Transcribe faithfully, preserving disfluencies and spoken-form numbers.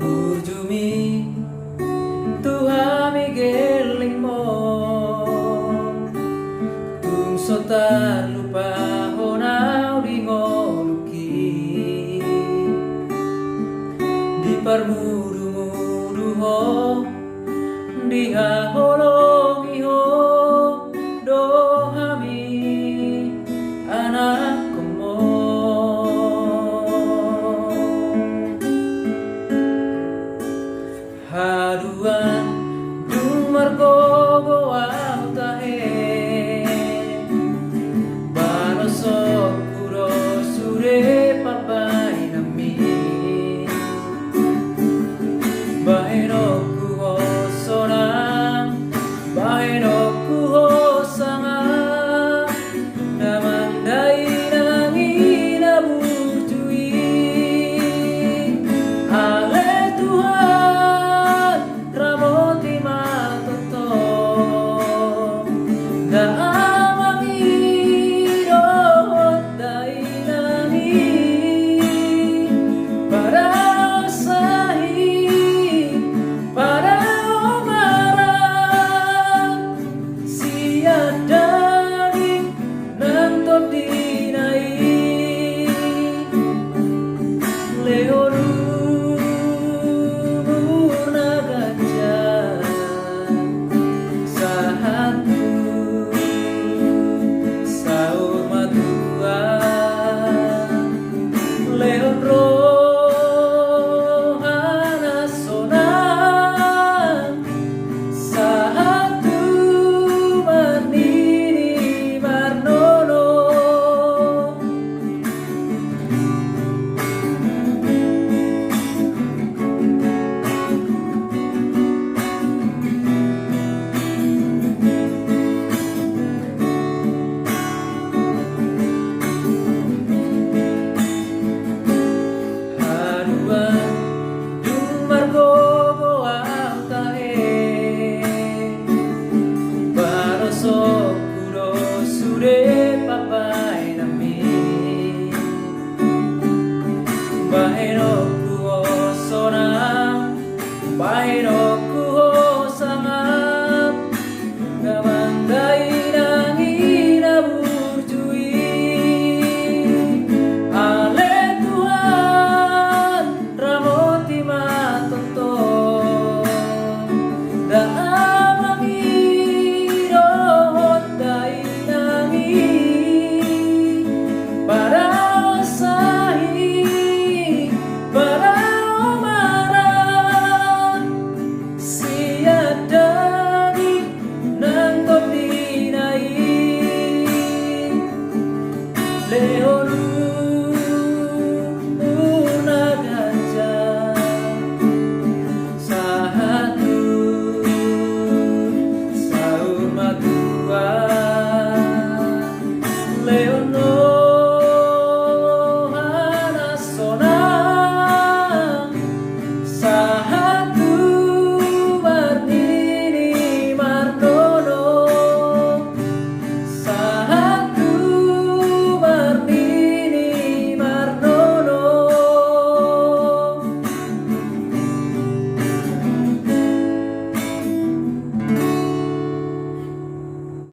Burjumi tu hami gellengmon, tung so tarlupahon au di ngolungki. Diparmudumudu ho, dihaholongi ho do hami anakkonmon. Haduan dung margogo au tahe, barosonku do sude parbahenanmi. Bahenonku ho sonang, bahenonku ho sangap, damang dainang i na burju i. Ale Tuhan, ramoti ma tongtong damang i dohot dainang i, padao sahi, padao marang sian daging nang tondina i. Lehon umur na ganjang sahat tu saur matua, lehon roha na sonang sahat tu marnini marnono. Haduan dung margogo au tahe, barosonku do sude parbahenanmi. Bahenonku ho sonang, bahenonku